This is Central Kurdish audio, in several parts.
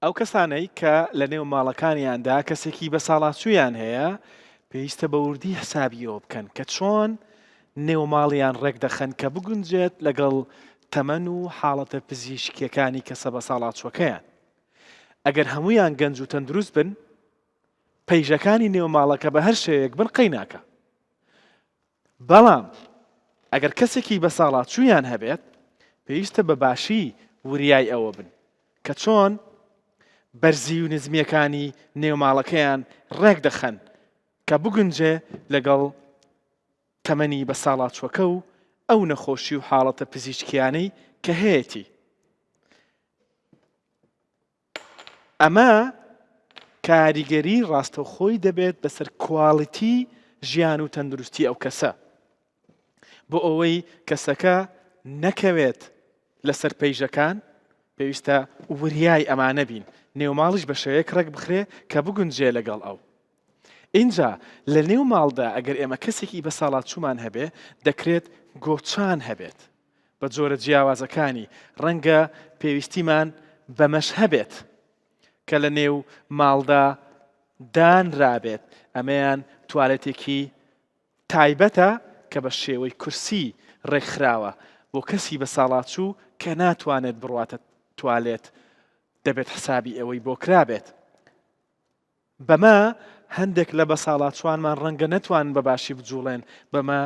ئەو کەسانەی کە لە نێو ماڵەکانیاندا کەسێکی بەساڵاچوویان هەیە، پێویستە بە وردی حسابی ئەوە بکەن کە چۆن نێو ماڵیان ڕێکدەخەن کە بگونجێت لەگەڵ تەمەن و حاڵەتە پزیشکییەکانی کەسە بەساڵاچووەکەیان. ئەگەر هەموویان گەنج و تەندروست بن، پەیژەکانی نێو ماڵەکە بە هەر شێوەیەک بن قەیناکە. بەڵام ئەگەر کەسێکی بەساڵاچوویان هەبێت، پێویستە بە باشی وریای ئەوە بن کە چۆن بەرزی و نزمییەکانی نێو ماڵەکەیان ڕێکدەخەن کە بگونجێ لەگەڵ تەمەنی بەساڵاچووەکە و ئەو نەخۆشی و حاڵەتە پزیشکییانەی کە هەیەتی. ئەمە کاریگەری ڕاستەوخۆی دەبێت بەسەر کواڵیتی ژیان و تەندروستی ئەو کەسە. بۆ ئەوەی کەسەکە نەکەوێت لەسەر پەیژەکان پێویستە وریای ئەمانە بین، نێوماڵیش بە شێوەیەک ڕێک بخرێ کە بگونجێ لەگەڵ ئەو. ئینجا لە نێو ماڵدا ئەگەر ئێمە کەسێکی بەساڵاچوومان هەبێ دەکرێت گۆچان هەبێت بە جۆرە جیاوازەکانی، ڕەنگە پێویستیمان بەمەش هەبێت کە لە نێو ماڵدا دانرابێت، ئەمەیان توالێتێکی تایبەتە کە بە شێوەی کورسی ڕێکخراوە بۆ کەسی بەساڵاچوو کە ناتوانێت بڕواتە توالێت دەبێت حسابی ئەوەی بۆ کرابێت. بەمە هەندێک لە بەساڵاچوانمان ڕەنگە نەتوانن بە باشی بجوڵێن، بەمە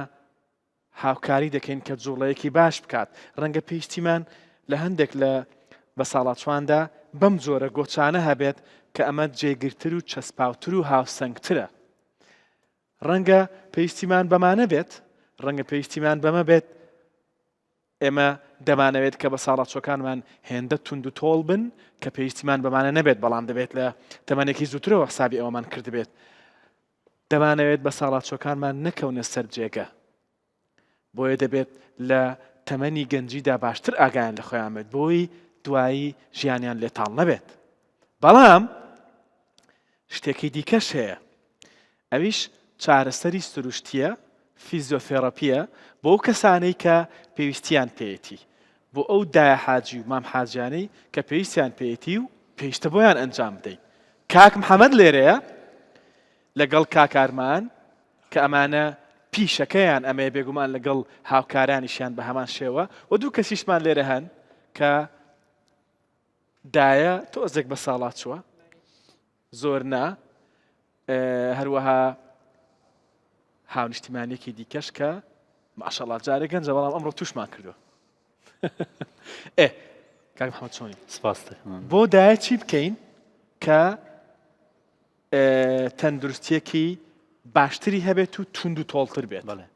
هاوکاری دەکەین کە جوڵەیەکی باش بکات، ڕەنگە پێویستیمان لە هەندێک لە بەساڵاچواندا بەم جۆرە گۆچانە هەبێت کە ئەمە جێگرتر و چەسپاوتر و هاوسەنگترە. ڕەنگە پێویستیمان بەمانە بێت، ڕەنگە پێویستیمان بەمە بێت، ئێمە دەمانەوێت کە بەساڵاچووەکانمان هێندە توند و تۆڵ بن کە پێویستیمان بەمانە نەبێت، بەڵام دەبێت لە تەمەنێکی زووترەوە حسابی ئەوەمان کردبێت. دەمانەوێت بەساڵاچووەکانمان نەکەونە سەر جێگە، بۆیە دەبێت لە تەمەنی گەنجیدا باشتر ئاگایان لە خۆیان بێت بۆی دوایی ژیانیان لێ تاڵ نەبێت. بەڵام شتێکی دیکەش هەیە ئەویش چارەسەری سروشتییە، فیزیۆثێڕاپییە، بۆ ئەو کەسانەی کە پێویستیان پێیەتی، بۆ ئەو دایە حاجی و مام حاجیانەی کە پێویستیان پێیەتی و پێویستە بۆیان ئەنجام بدەین. کاک محەمەد لێرەیە لەگەڵ کاک ئارمان کە ئەمانە پیشەکەیان ئەمەیە بێگومان لەگەڵ هاوکارانیشیان بە هەمان شێوە و دوو کەسیشمان لێرە هەن کە دایە تۆزێک بە ساڵاچووە زۆر نا هەروەها هاونیشتیمانێکی دیکەش کە ماشەڵا جارێ گەنجە بەڵام ئەمڕۆ توشمان کردووە ئێ کاک محەممەد چۆنی سپاس بۆ دایە چی بکەین کە تەندروستیەکی باشتری هەبێت و توند و تۆڵتر بێت. بەڵێ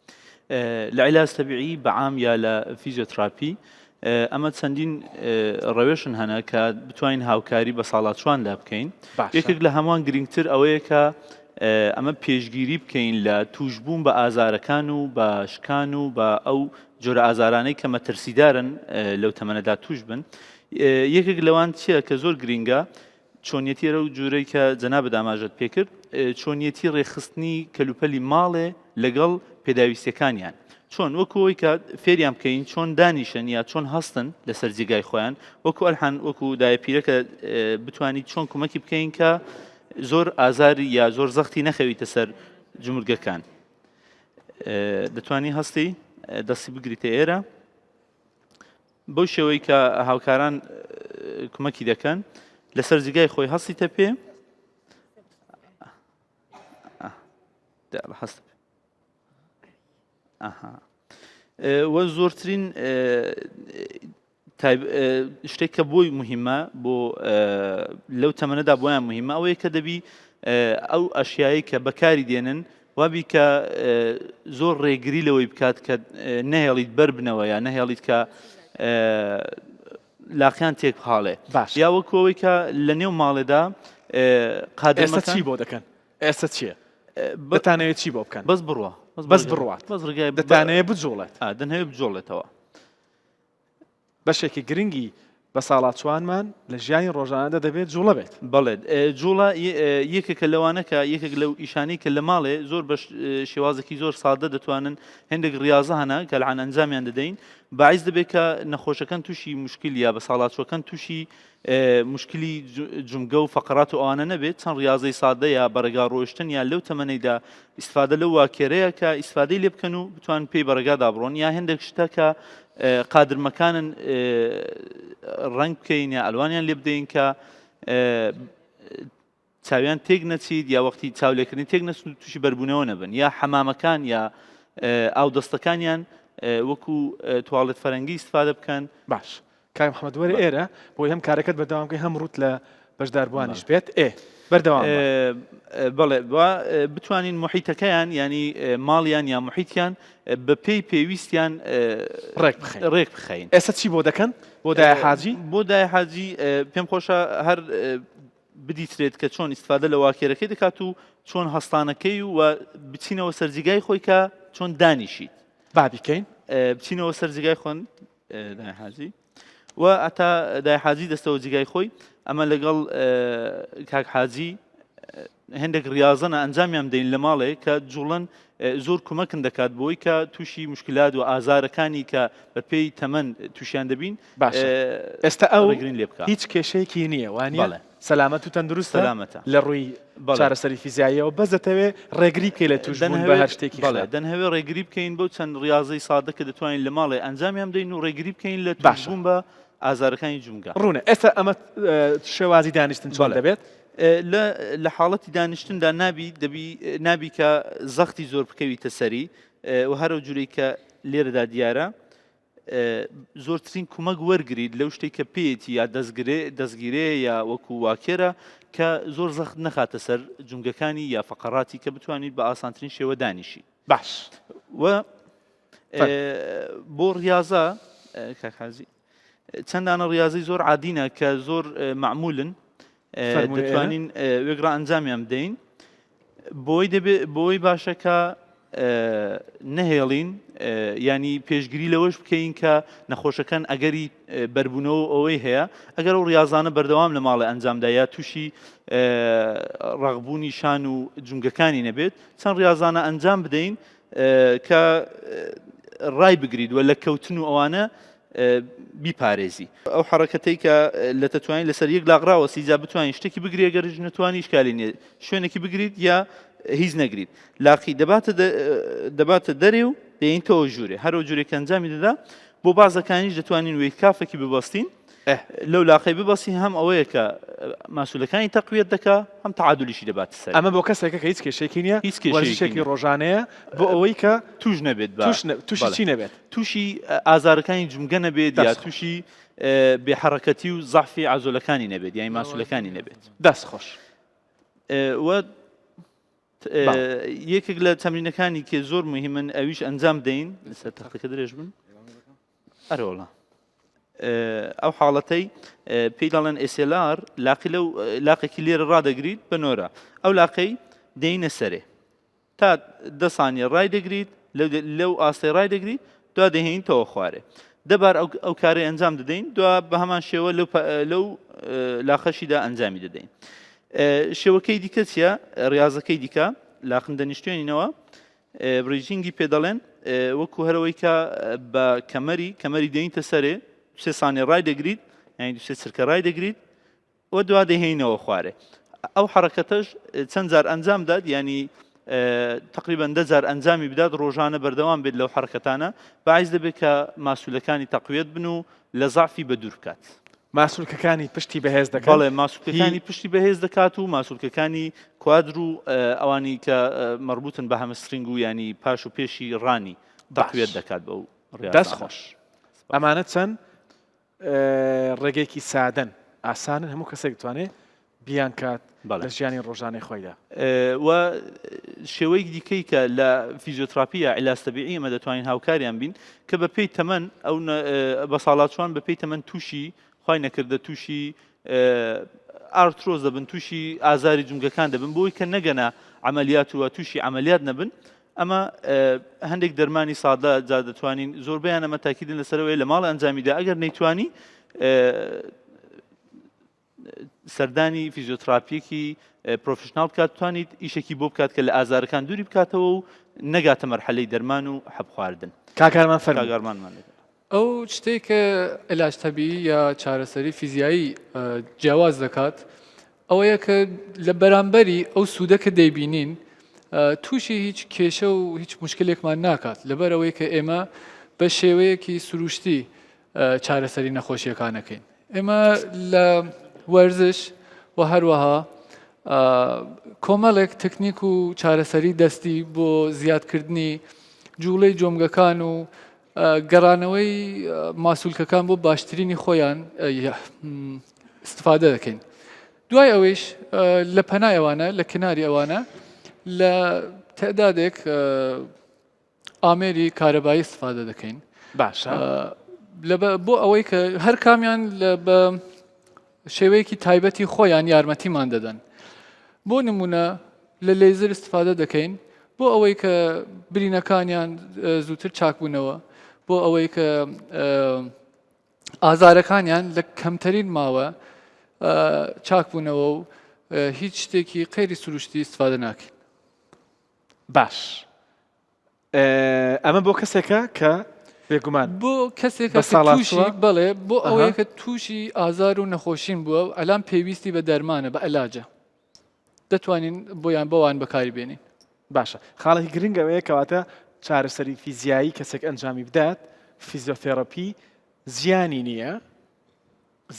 لە عیلاج تەبیعی بە عام یا لە فیزیۆتراپی ئەمە چەندین ڕەوێشن هەنە کە بتوانین هاوکاری بە ساڵاچواندا بکەین یەکێک لە هەمووان گرنگتر ئەوەیە کە ئەمە پێشگیری بکەین لە توشبوون بە ئازارەکان و بە شکان و بە ئەو جۆرە ئازارانەی کە مەترسیدارن لەو تەمەنەدا توش بن یەکێک لەوان چییە کە زۆر گرنگە چۆنیەتی ئەو جورەی کە جەنابت ئاماژەت پێکرد چۆنیەتی ڕێکخستنی کەلوپەلی ماڵێ لەگەڵ پێداویستیەکانیان چۆن وەکو ئەوەی کە فێریان بکەین چۆن دانیشن یا چۆن هەستن لەسەر جێگای خۆیان وەکو ئەلحان وەکو دایە پیرەکە بتانی چۆن کمەکی بکەین کە زۆر ئازاری یا زۆر زەختی نەخەویتە سەر جمورگەکان دەتوانی هەستی دەستی بگریتە ئێرە بەو شێوەی کە هاوکاران کمەکی دەکەن لەسەر جێگای خۆی هەستیتە پێ هەست وە زۆرترین شتێک کە بۆی مهمە بۆ لەو تەمەنەدا بۆیان مهمە ئەوەیە کە دەبی ئەو ئەشیایی کە بەکاری دێنن وابی کە زۆر ڕێگری لەوەی بکات کە نەهێڵیت بەربنەوە یا نەهێڵیت کە لاقیان تێک بخاڵێ باش یا وەکو ئەوەی کە لە نێو ماڵێدا ئێستا چی بۆ دەکەن ئێستا چییە بتانەوێت چی بۆ بکەن بەس بڕە بەس بڕوات بەس ڕگای دەتانەوێت بجوڵێت دەنەوێت بجوڵێتەوە بەشێکی گرنگی. بەساڵاچوانمان لە ژیانی ڕۆژانەدا دەبێت جوڵە بێت. بەڵێ جوڵە یەکێکە لەوانە کە یەکێک لەو ئیشانەی کە لە ماڵێ زۆر بە شێوازێکی زۆر سادە دەتوانن هێندێک ڕیاضە هەنە کە لەعان ئەنجامیان دەدەین باعیس دەبێت کە نەخۆشەکان تووشی مشکل یا بەساڵاچوەکان تووشی مشکلی جومگە و فەقەرات و ئەوانە نەبێت چەند ڕیاضەی سادە یا بەڕێگا ڕۆیشتن یا لەو تەمەنەیدا ئیسفادە لەو walker ەیە کە ئیسفادەی لێ بکەن و بتوان پێی بەڕێگادا بڕۆن یا هێندێک شتە کە قادرمەکانن ڕەنگ بکەین یا ئەلوانیان لێ بدەین کە چاویان تێک نەچیت یا وەختی چاولێکردنی تێک نەچن و تووشی بەربوونەوە نەبن یا حەمامەکان یا ئاو دەستەکانیان وەکو تواڵێت فەرەنگی استفادە بکەن باش کاک محمد وەرە ئێرە بۆی هەم کارەکەت بەردەوام بکەی هەم ڕووت لە بەشداربووانیش بێت ئێ بەردەوام بە. بەڵێ با بتوانین محیتەکەیان ینی ماڵیان یا محیتیان بە پێی پێویستیان ڕێک بخەین ڕێک بخەین. ئێستا چی بۆ دەکەن بۆ دایە حاجی؟ بۆ دایە حاجی پێم خۆشە هەر بدیترێت کە چۆن ئیسفادە لە walker ەکەی دەکات و چۆن هەستانەکەی و بچینەوە سەرجیگای خۆی کە چۆن دانیشیت با بیکەین بچینەوە سەرجیگای خۆن دای حاجی و ئەتا دای حاجی دەستەوە جیگای خۆی ئەمە لەگەڵ کاک حاجی هەندێک ڕاضەنە ئەنجامیان بدەین لە ماڵێ کە جوڵن زۆر کمەکن دەکات بۆی کە تووشی مشکلات و ئازارەکانی کە بە پێی تەمەن تووشیان دەبین باش ئێستا ئەو ڕێگرین لێ بکە هیچ کێشەیەکی نییە وانە سەلامەت و تەندروستە سەلامەتە. لە ڕووی بەڵێ. چارەسەری فیزیاییەوە بەس دەتەوێ ڕێگری بکەی لە تووشبوون بە دەنهەوێت هەر شتێکی بەڵێ خراپ. دەنهەوێ ڕێگری بکەین بەو چەند ڕیاضەی سادە کە دەتوانین لە ماڵێ ئەنجامیان بدەین و ڕێگری بکەین لە باشە. تووشبوون بە ئازارەکانی جومگە. ڕوونە. ئێستا ئەمە شێوازی دانیشتن چۆن بەڵێ. دەبێت؟ لە لە حاڵەتی دانیشتندا نابی دەبی نابی کە زەختی زۆر بکەویتە سەری و هەر ئەو جورەی کە لێرەدا دیارە زۆرترین کومەک وەرگریت لەو شتێک کە پێیەتی یا دەستگرێ دەستگیرێ یا وەکو walker ە کە زۆر زەخت نەخاتە سەر جومگەکانی یا فەقەڕاتی کە بتوانیت بە ئاسانترین شێوە دانیشی باش و بۆ ڕاضە کاک حاجی چەندانە ڕاضەی زۆر عادینە کە زۆر معمولن دەتوانین وێگڕا ئەنجامیان بدەین بۆی دەبێ بۆی باشە کە نەهێڵین ینی پێشگیری لەوەش بکەین کە نەخۆشەکان ئەگەری بەربوونەوە ئەوەی هەیە ئەگەر ئەو ڕاضانە بەردەوام لە ماڵێ ئەنجامدا یا تووشی ڕغبوونی شان و جونگەکانی نەبێت چەند ڕاضانە ئەنجام بدەین کە ڕای بگریت وە لە کەوتن و ئەوانە بیپارێزی. ئەو حەڕەکەتەی کە لە تەتوانی لەسەر یەک لاق ڕاوەستی جا بتوانی شتێکی بگری گەرش نەتوانی ئیشکالی نییە شوێنێکی بگریت یا هیچ نەگریت لاقی دەباتە دەباتە دەرێ و دەینتەوە ژوورێ هەرو جورێک ئەنجامی دەدا بۆ بازەکانیش دەتوانین weight cuff ێکی ببەستین لەو لاقەی ببەستی هەم ئەوەیە کە ماسولەکانی تەقویەت دەکا هەم تەعادولیشی دەباتە سەر. ئەمە بۆ کەسێکە کە هیچ کێشەیەکی نییە، هیچ کێشەیەکی وەرزشێکی نییە. ڕۆژانەیە بۆ ئەوەی کە توش نەبێت بە توش نە توشی بەڵێ چی نەبێت؟ توشی ئازارەکانی جومگە نەبێت یا دەست خۆش. توشی بێ حەڕەکەتی و زەعفی عەزۆلەکانی نەبێت یانی ماسولەکانی نەبێت. دەست خۆش. وە یەکێک لە تەمرینەکانی کە زۆر مهمن ئەویش ئەنجام دەین لەسەر تەختەکە درێژ بن. ئەرۆڵا ئەو حاڵەتەی پێی دەڵێن SLR لاقی لەو لاقێکی لێرە ڕادەگریت بە نۆرە ئەو لاقەی دێینە سەرێ تا دە سانیە ڕای دەگریت لەو ئاستەی ڕای دەگریت دوا دەهێنیتەوە خوارێ دەبار ئەو کارەی ئەنجام دەدەین دوا بە هەمان شێوە لەو لاقەشیدا ئەنجامی دەدەین شێوەکەی دیکە چییە ڕاضەکەی دیکە لاقن دەنیشتێنینەوە bridging ی پێ دەڵێن وەکو هەرەوەی کە بە کەمەری کەمەری دێنیتە سەرێ سێ سانێ ڕای دەگریت یعنی دو سێ چرکە ڕای دەگریت و دوا دەهێنەوە خوارێ ئەو حرەکەتەش چەند جار ئەنجام دات ینی تقریبا دە جار ئەنجامی بدات ڕۆژانە بەردەوام بێت لەو حرەکەتانە باعیس دەبێت کە ماسولەکانی تەقویەت بن و لە زەعفی بە دوور بکات. ماسولکەکانی پشتی بەهێز دەکات؟ بەڵێ ماسولکەکانی پشتی بەهێز دەکات و ماسولکەکانی quad و ئەوانی کە مەربوتن بە hamstring و ینی پاش و پێشی ڕانی تەقویەت دەکات بەو ڕیاضانە. دەست خۆش. ئەمانە چەند ڕێگەیەکی سادەن ئاسانن هەموو کەسێک دەتوانێت بیانکات لە ژیانی ڕۆژانەی خۆیدا. و شێوەیەک دیکەی کە لە فیزیۆتراپی یا علاج طبیعی ئێمە دەتوانین هاوکاریان بین کە بە پێی تەمەن ئەو بەساڵاچوان بە پێی تەمەن تووشی خوای نەکردە تووشی ئارترۆز دەبن تووشی ئازاری جومگەکان دەبن بۆی کە نەگەنە عملیات و تووشی عملیات نەبن ئەمە هەندێک دەرمانی سادە جا دەتوانین زۆربەیان ئەمە تاکیدن لەسەرەوەی لە ماڵ ئەنجامیدا ئەگەر نەیتوانی. سەردانی فیزیۆتراپیەکی professional بکات توانیت ئیشێکی بۆ بکات کە لە ئازارەکان دووری بکاتەوە و نەگاتە مەرحەلەی دەرمان و حەب خواردن. کاک ئارمان فەرموو. کاک ئارمانمان لەگەڵە. ئەو شتەی کە علاج تەبیعی یا چارەسەری فیزیایی جیاواز دەکات ئەوەیە کە لە بەرامبەری ئەو سوودە کە دەیبینین تووشی هیچ کێشە و هیچ مشکلێکمان ناکات لەبەر ئەوەی کە ئێمە بە شێوەیەکی سروشتی چارەسەری نەخۆشیەکان ئەکەین ئێمە لە وەرزش و هەروەها کۆمەڵێک تەکنیک و چارەسەری دەستی بۆ زیادکردنی جوڵەی جۆمگەکان و گەڕانەوەی ماسولکەکان بۆ باشترینی خۆیان استفادە دەکەین دوای ئەوەیش لە پەنای ئەوانە لە کناری ئەوانە لە تعدادێک ئامێری کارەبایی استفادە دەکەین باشە بۆ ئەوەی کە هەر کامیان بە شێوەیەکی تایبەتی خۆیان یارمەتیمان دەدەن بۆ نمونە لە لەیزر استفادە دەکەین بۆ ئەوەی کە برینەکانیان زووتر چاکبوونەوە بۆ ئەوەی کە ئازارەکانیان لە کەمترین ماوە چاکبوونەوە و هیچ شتێکی قەیری سروشتی استفادە ناکەین باش ئەمە بۆ کەسێکە کە بێگومان بۆ کەسێکە تووشی بەڵێ بۆ ئەوەیە کە تووشی ئازار و نەخۆشین بووە و ئەلام پێویستی بە دەرمانە بە علاجە دەتوانین بۆیان بەوان بەکاری بێنین. باشە خاڵێکی گرنگ ئەوەیە کەواتە چارەسەری فیزیایی کەسێک ئەنجامی بدات فیزیۆتێراپی زیانی نییە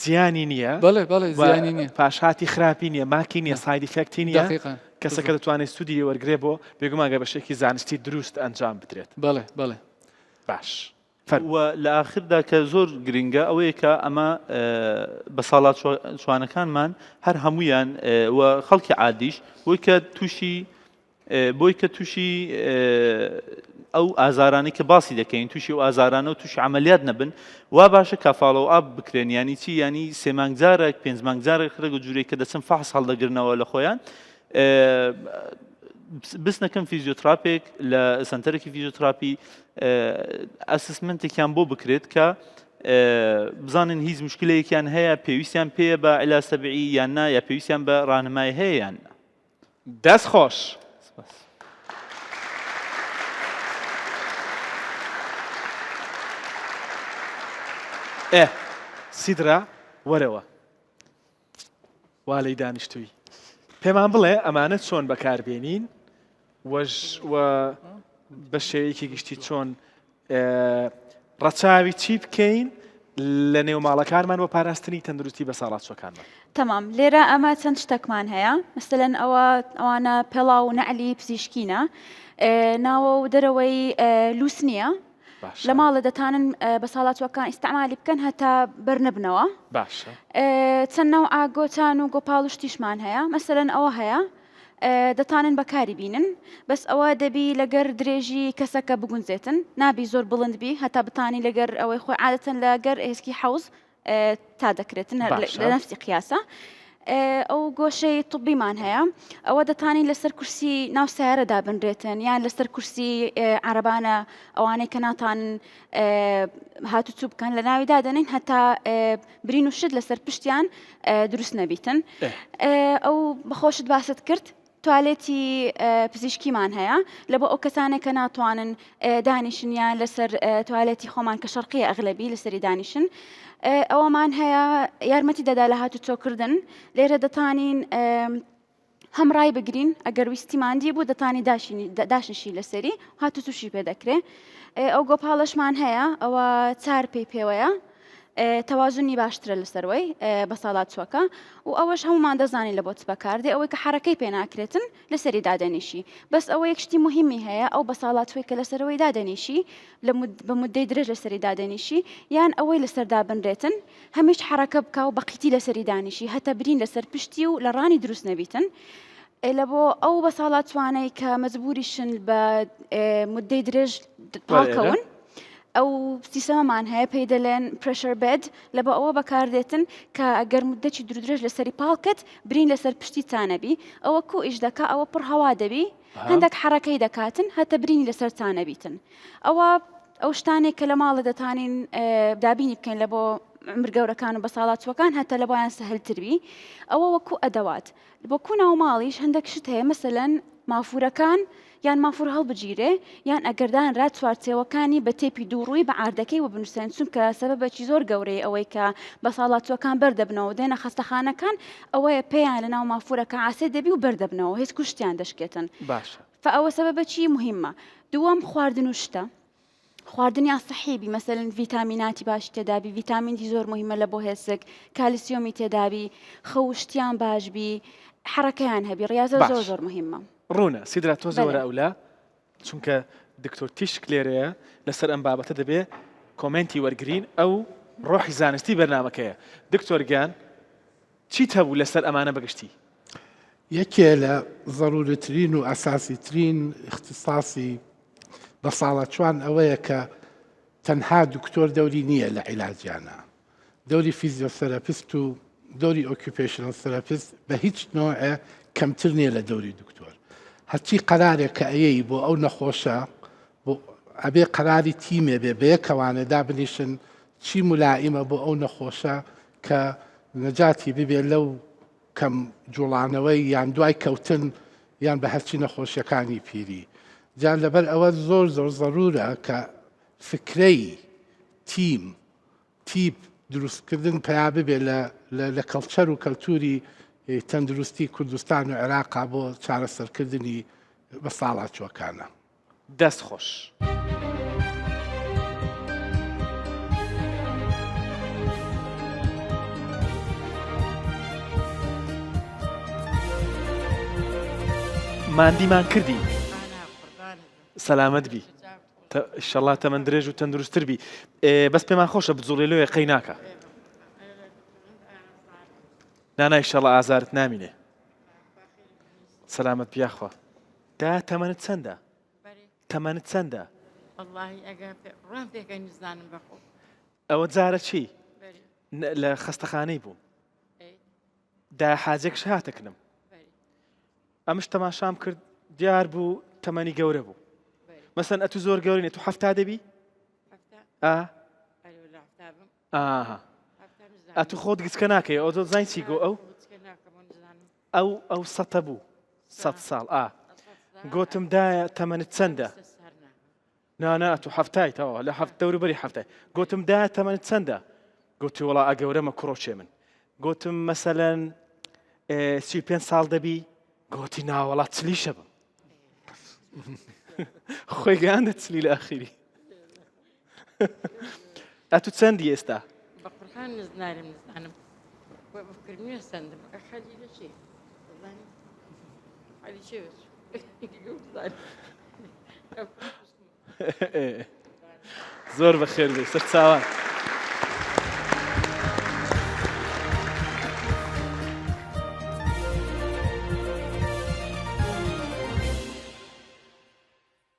زیانی نییە بەڵێ بەڵێ زیانی نییە پاشهاتی خراپی نییە ماکی نییە side effect ی نییە دقیقاً کەسەکە دەتوانێت سوودی لێ وەرگێ بۆ بێگومان گەر بە شێکی زانستی دروست ئەنجام بدرێت بەڵێ بەڵێ باش فەرموو. و لە ئاخردا کە زۆر گرنگە ئەوەیە کە ئەمە بە ساڵاچوانەکانمان هەر هەمویان و خەڵکی عادیش بۆی کە تووشی بۆی کە تووشی ئەو ئازارانەی کە باسی دەکەین تووشی ئەو ئازارانە و تووشی عملیات نەبن وا باشە کە follow up بکرێن ینی چی ینی سێ مانگ جارێک پێنج مانگ جارێک خرەگە جوورێک کە دەچن فحص هەڵدەگرنەوە لە خۆیان بسنەکەم فیزیۆتراپێک لە سنتەرێکی فیزیۆتراپی assessment ێکیان بۆ بکرێت کە بزانن هیچ مشکلەیەکیان هەیە پێویستیان پێیە بە علاج تەبیعی یان نا یا پێویستیان بە ڕانمای هەیە یان نا دەست خۆش. سپاس. ئێ سیدرا وەرەوە وا لێی دانیشتووی پێمان بڵێ ئەمانە چۆن بەکاربێنین وەش و بە شێوەیەکی گشتی چۆن ڕەچاوی چی بکەین لە نێو ماڵەکانمان بۆ پاراستنی تەندروستی بەساڵاچوەکانمان؟ تەمام لێرە ئەمە چەند شتەکمان هەیە مەسەلەن ئەوە ئەوانە پێڵاو و نەعلی پزیشکینە ناوە و دەرەوەی لوس نییە لە ماڵە دەتانن بە ساڵاتوەکان ئیستعمالی بکەن هەتا بەرنبنەوە باشە چەند ناو ئاگۆچان و گۆپاڵشتیشمان هەیە مەسەلەن ئەوە هەیە دەتانن بەکاری بینن بەس ئەوە دەبی لەگەر درێژی کەسەکە بگونجێتن نابی زۆر بڵند بی هەتا بتانی لەگەر ئەوەی خۆی عادەتەن لەگەر ئێسکی حەوز تا دەکرێتن لە نەفسی قیاسە ئەو گۆشەی طبیمان هەیە ئەوە دەتانین لەسەر کورسی ناو سیارە دابنرێتن یان لەسەر کورسی عربانە ئەوانەی کە ناتان هاتوچوو بکەن لە ناوی دادەنین هەتا برین و شت لەسەر پشتیان دروست نەبیتن ئەو بەخۆشت باست کرد توالێتی پزیشکیمان هەیە لە بۆ ئەو کەسانێک کە ناتوانن دانیشن یان لەسەر توالێتی خۆمان کە شەرقیە ئەغلبی لەسەری دانیشن ئەوەمان هەیە یارمەتی دەدا لە هاتو چۆکردن لێرە دەتانین هەم ڕای بگرین ئەگەر ویستی ماندی بوو دەتانی داشینی داشنشی لەسەری هاتو تووشی پێ دەکرێ ئەو گۆپاڵەشمان هەیە ئەوە چار پێی پێوەیە تەوازنی باشترە لەسەروەی بەساڵات چووەکە و ئەوەش هەمومان دەزانین لە بۆ چ بەکاردێ ئەوەی کە حرەکەی پێ ناکرێتن لەسەری دادەنیشی بەس ئەوە یەک شتی مهمی هەیە ئەو بەساڵاتوەی کە لەسەرەوەی دادەنیشی لە بە مدەی درێژ لەسەری دادەنیشی یان ئەوەی لەسەر دابنرێتن هەمیش حەڕەکە بکا و بەقیتی لەسەری دانیشی هەتا برین لەسەر پشتی و لە ڕانی دروست نەبیتن لە بۆ ئەو بەساڵاتوانەی کە مەجبوریشن بە مدەی درێژ پاڵکەون ئەو سیستەمەمان هەیە پێی دەلێن pressure bed لە بۆ ئەوە بەکاردێتن کە ئەگەر مدەکی درودرێژ لەسەری پاڵکت برین لەسەر پشتی چانەبی ئەوە کو ئیش دەکا ئەوە پڕ هەوا دەبی هەندێک حەڕەکەی دەکاتن هەتە برینی لەسەر چانەبیتن ئەوە ئەو شتانێک کە لە ماڵە دەتانین دابینی بکەین لە بۆ. عمر گەورەکان و بەساڵاچووەکان هەتا لە بۆیان سەهلتر بی ئەوە وەکو ئەدەوات وەکو ناوماڵیش هەندێک شت هەیە مەسەلەن مافوورەکان یان مافوور هەڵبگیرێ یان ئەگەر دانرا چوارچێوەکانی بە تێپی دووڕووی بە عاردەکەی وبنووسێن چونکە سەبەبێکی زۆر گەورەی ئەوەی کە بەساڵاچووەکان بەردەبنەوە دێنە خەستەخانەکان ئەوەیە پێیان لەناو مافوورەکە عاسێ دەبی و بەردەبنەوە هێز کوشتیان دەشکێتن باشە فئەوە سەبەبەکی مهمە دووەم خواردن و شتە خواردنیان سەحی بی مەسەلەن ڤیتامیناتی باشی تێدابی ڤیتامین دی زۆر مهمە لە بۆ هێسک کالسیۆمی تێدابی خەوشتیان باش بی حرەکەیان هەبی ڕاضە باش. زۆر زۆر مهمە ڕوونە سیدرا تۆزێ بەلێ. وەرە ئەولا چونکە دکتۆر تیشک لێرەیە لەسەر ئەم بابەتە دەبێ comment ی وەرگین ئەو ڕۆحی زانستی بەرنامەکەیە دکتۆر گیان چیت هەبوو لەسەر ئەمانە بەگشتی؟ یەکێ لە زەرورترین و ئەساسی ترین ئیختیساسی بەساڵاچوان ئەوەیە کە تەنها دکتۆر دەوری نییە لە عیلاجیانە دەوری physiotherapist و دەوری occupational therapist بە هیچ نۆعێ کەمتر نییە لە دەوری دکتۆر هەرچی قەرارێک کە ئەیەی بۆ ئەو نەخۆشە بۆ ئەبێ قەراری تیمێ بێ بەیەکەوانە دابنیشن چی مولائیمە بۆ ئەو نەخۆشە کە نەجاتی ببێ لەو کەم جوڵانەوەی یان دوای کەوتن یان بە هەرچی نەخۆشیەکانی پیری جا لەبەر ئەوە زۆر زۆر زەرورە کە فکرەی تیم تیپ دروستکردن پیا ببێ لە لە culture و کەلتوری تەندروستی کوردستان و عێراقا بۆ چارەسەرکردنی بە ساڵاچوەکانە. دەست خۆش. ماندیمان کردی سەلامەت بی ئیشەڵا تەمەن درێژ و تەندروستتر بی بەس پێمان خۆشە بجوڵێ لۆیە قەی ناکە نانا ئیشەڵا ئازارت نامینێ سەلامەت پیاخوا دا تەمەنت چەندە؟ تەمەنت چەندە؟ ئەوە جارە چی؟ لە خەستەخانەی بووم دا حاجێکش هاتەکنم ئەمش تەماشام کرد دیار بوو تەمەنی گەورە بوو مەسەن ئەتو زۆر گەورینە تو حەفتا دەبی؟ ئاها ئەتو خۆت گچکە ناکەی ئەو زانین چی گۆ ئەو ئەو ئەو سەتە بوو سەد ساڵ ئا گۆتم دایە تەمەنت چەندە نانا تو حەفتای تەواوە لە حەفت دەوروبەری حەفتای گۆتم دایە تەمەنت چەندە گۆتی وڵا ئەگەورەمە کوڕۆچێ من گۆتم مەسەلەن 35 ساڵ دەبی گۆتی ناوەڵا چلیشە بم خۆی گەیاندە چلی لە ئەخیری ئەتو چەندی ئێستا؟ بەقورعان نزنارم نزانم بفکرم سندم حەلی لە چی حەلی چێ زۆر بەخێر بێ سەر چاوان.